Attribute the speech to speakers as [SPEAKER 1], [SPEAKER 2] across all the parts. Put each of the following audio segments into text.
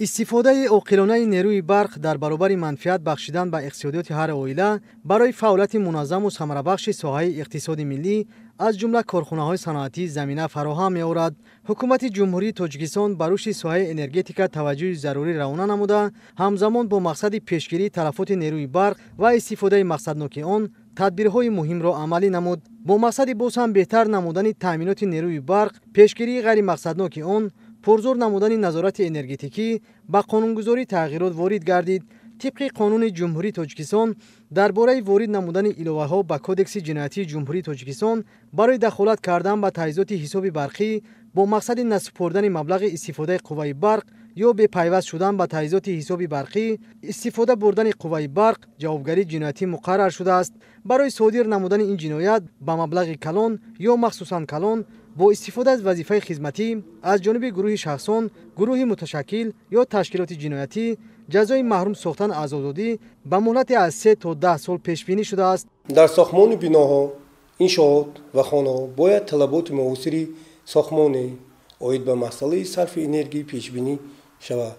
[SPEAKER 1] Истифодаи оқилонаи нерӯи барқ дар баробари манфиат бахшидан ба иқтисодиёти ҳар оила барои фаъолияти муназзаму самарабахши соҳаи иқтисоди миллӣ, аз ҷумла корхонаҳои саноатӣ, замина фароҳам меорад. Ҳукумати Ҷумҳурии Тоҷикистон ба рушди соҳаи энергетика таваҷҷӯҳи зарурӣ равона намуда, ҳамзамон бо мақсади пешгирии талафоти нерӯи барқ ва истифодаи мақсадноки он тадбирҳои муҳимро амалӣ намуд. Бо мақсади боз ҳам беҳтар намудани таъминоти нерӯи барқ, пешгирии ғайримақсадноки он, пурзур намудани назорати энергетикӣ ба қонунгузорӣ тағйирот ворид гардид. Тибқи Қонуни Ҷумҳурии Тоҷикистон дар бораи ворид намудани иловаҳо ба Кодекси ҷиноятии Ҷумҳурии Тоҷикистон барои дахолат кардан ба таҷҳизоти ҳисоби барқӣ бо мақсади насупордани маблағи истифодаи қувваи барқ ё бепайваст шудан ба таҷҳизоти ҳисоби барқӣ, истифода бурдани қувваи барқ ҷавобгарии ҷиноятӣ муқаррар шудааст. Барои содир намудани ин ҷиноят ба маблағи калон ё махсусан калон бо истифода аз вазифаи хизматӣ аз ҷониби гурӯҳи шахсон, гурӯҳи муташаккил ё ташкилоти ҷиноятӣ ҷазои маҳрум сохтан аз озодӣ ба муҳлати аз 3 то 10 сол пешбинӣ шудааст.
[SPEAKER 2] Дар сохтмони биноҳо, иншоот ва хонаҳо бояд талаботи муосири сохтмонӣ оид ба масъалаи сарфи энергия пешбинӣ шавад.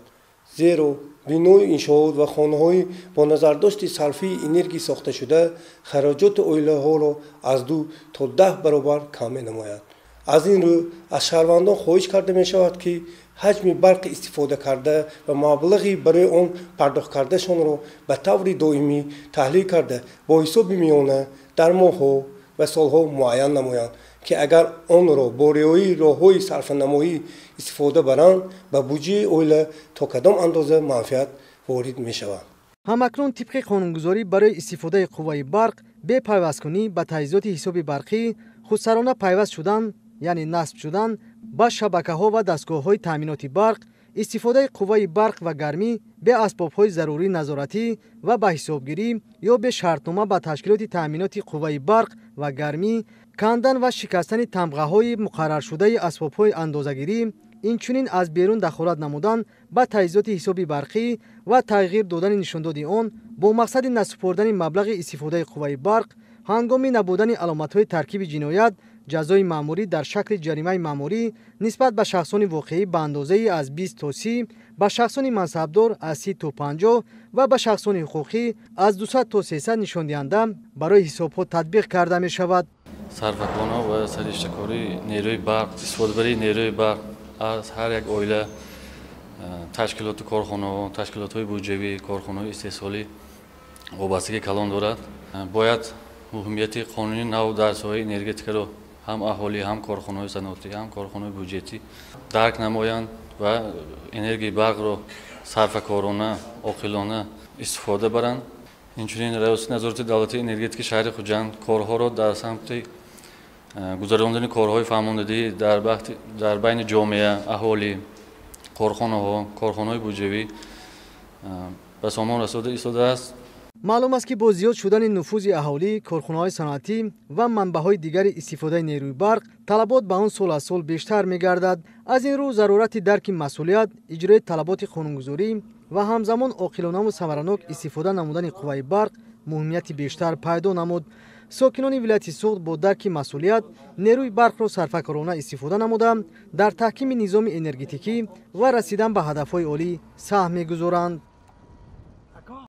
[SPEAKER 2] Зеро бинои иншоот ва хонаҳои бо назардошти сарфии энергия сохташуда хароҷоти оилаҳоро аз 2 то 10 баробар кам менамояд. Аз ин рӯ аз шаҳрвандон хоҳиш карда мешавад, ки ҳаҷми барқи истифода карда ва маблағи барои он пардохт кардашонро ба таври доимӣ таҳлил карда бо ҳисоби миёна дар моҳҳо ва солҳо муайян намоянд, ки агар онро бо риояи роҳҳои сарфанамоӣ истифода баранд, ба буҷаи оила то кадом андоза манфиат ворид мешавад.
[SPEAKER 1] Ҳамакнун тибқи қонунгузорӣ барои истифодаи қувваи барқ бепайвасткунӣ ба таҷҳизоти ҳисоби барқӣ, худсарона пайваст шудан, яъне насб шудан ба шабакаҳо ва дастгоҳҳои таъминоти барқ, истифодаи қувваи барқ ва гармӣ бе асбобҳои зарурӣ назоратӣ ва ба ҳисобгирӣ ё бе шартнома ба ташкилоти таъминоти қувваи барқ ва гармӣ, кандан ва шикастани тамғаҳои муқарраршудаи асбобҳои андозагирӣ, инчунин аз берун дахолат намудан ба таҷҳизоти ҳисоби барқӣ ва тағйир додани нишондоди он бо мақсади насупордани маблағи истифодаи қувваи барқ ҳангоми набудани аломатҳои таркиби ҷиноят ҷазои маъмурӣ дар шакли ҷаримаи маъмурӣ нисбат ба шахсони воқеӣ ба андозаи аз 20 то 30, ба шахсони мансабдор аз 30 то 50 ва ба шахсони ҳуқуқӣ аз 200 то 300 нишондиҳанда барои ҳисобҳо татбиқ карда мешавад.
[SPEAKER 3] Сарфакорона ва сариштакории нерӯи барқ, истифодабарии нерӯи барқ аз ҳар як оила, ташкилоту корхонаҳо, ташкилотҳои буҷавӣ, корхонаҳои истеҳсолӣ вобастагии калон дорад. Бояд муҳимияти қонунии нав дар соҳаи энергетикаро ҳам аҳолӣ, ҳам корхонаҳои саноатӣ, ҳам корхонаҳои буҷетӣ дарк намоянд ва энергияи барқро сарфакорона, оқилона истифода баранд. Инчунин Раёсати назорати давлатии энергетикии шаҳри Хуҷанд корҳоро дар самти гузарондани корҳои фаҳмондадиҳӣ дар байни ҷомеа, аҳолӣ, корхонаҳо, корхонаҳои буҷавӣ ба сомон расода истодааст.
[SPEAKER 1] Маълум аст, ки бо зиёд шудани нуфузи аҳолӣ, корхонаҳои саноатӣ ва манбаъҳои дигари истифодаи нерӯи барқ талабот ба он сол аз сол бештар мегардад. Аз ин рӯ зарурати дарки масъулият, иҷрои талаботи қонунгузорӣ ва ҳамзамон оқилонаву самаранок истифода намудани қувваи барқ муҳимияти бештар пайдо намуд. Сокинони вилояти Суғд бо дарки масъулият нерӯи барқро сарфакорона истифода намуда, дар таҳкими низоми энергетикӣ ва расидан ба ҳадафҳои олӣ саҳм мегузоранд.